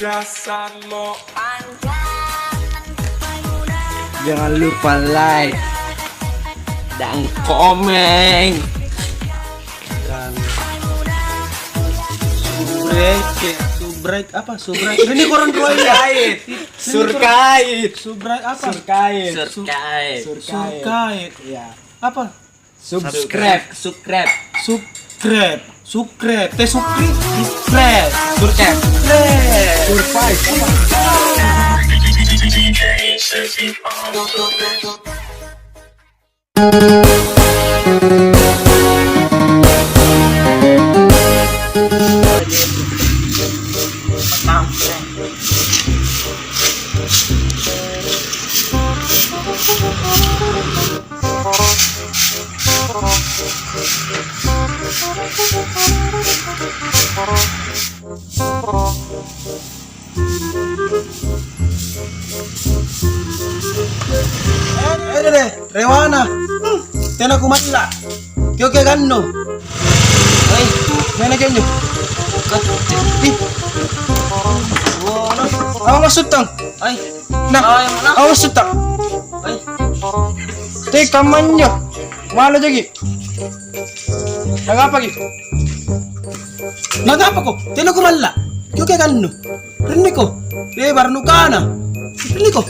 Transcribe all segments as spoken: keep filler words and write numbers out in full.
Jangan lupa like dan komen. Dan subrek, subrek apa? Subrek. Ini koran dua ya. Surkait. Surkait. Subrek apa? Surkait. Surkait. Surkait. Iya. Apa? Subscribe. Subscribe. Subscribe. Subscribe. Teh subscribe. Subscribe. Surkait. Surkait. Eh, eh, deh, deh, rewana. Hmm, tena kumalla. Kio ke ganno. Ai, mana kenjo? Ih. Awa maksud tang. Ai. Nah, awa maksud tang. Ai. Te kamanjo. Malo jaki. Nangapaki? Nangapako? Tena kumalla. Kio ke ganno. Renniko. Eh, baru nukana. Renniko.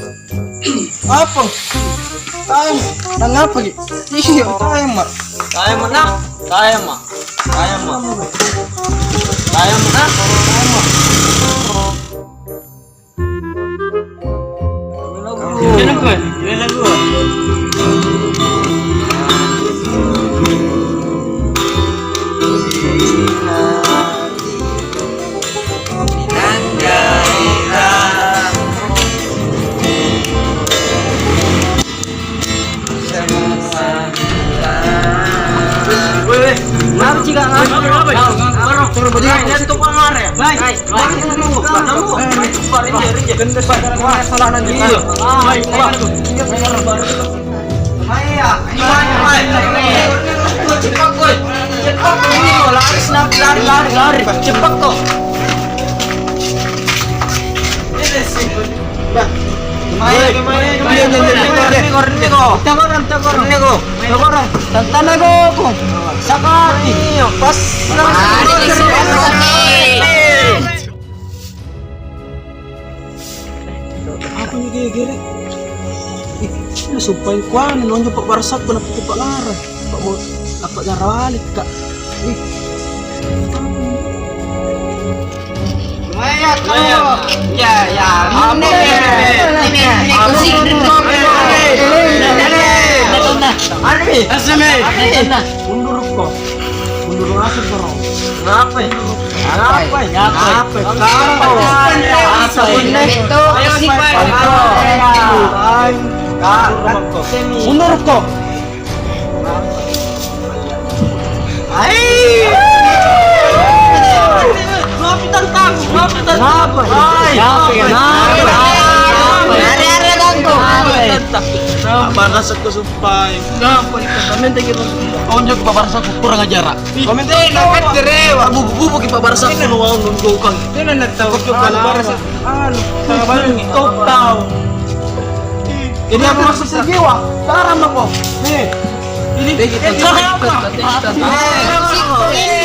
Apa? Taem. Nangapaki? Iya, taem ma. Taem ma, nah. Taem ma. Taem ma. Taem ma, nah. Taem ma. Weh, weh, kenapa sih, Kak? Turun, turun, turun. Baik, baik. Baik, baik. Baik, baik. Baik, baik. Baik, baik. Baik, baik. Baik, baik. Baik, baik. Baik, baik. Cepat, boy. Cepat, boy. Lari, lari, lari, lari. Cepat, kok. Ini sih. Bah. Kemae, kemae, kemae, kemae, kemae. Renniko, renniko. Tangorang, tangorang. Renniko. Tangorang. Tantana gokong. Sakati. Iya, pas. Apa ini gere-gere? Ih, ini sumpaeng kuana, nonjo pa'barasakku, nappa kupa'ngarang. Apa mau, apa ngarang balik, Kak? Ih. Lumayan, lumayan. Ya, ya. Apa? Ini, ini, ini, ini, ini, ini. Asmi. Mundurukko. Mundur masuk, bro. Kenapa? Kenapa? Kenapa? Kenapa? Kenapa? Ayo, mundurukko. Ai. Kenapa? Kenapa? Kenapa? Kenapa? Kenapa? Kenapa? Apa rasa kau sumpah? Kenapa? Kenapa? Tunjuk apa rasa kurang ajar. Komentar. Eh, nakattere, wa. Bubu-bubu ki pa'barasakku, nuaung nunjukang. Tena natau. Kau coba lah. Anu, sabar ni. Kau tahu. Ini apa maksud sejiwa? Sekarang mako. Nih. Ini. Ini.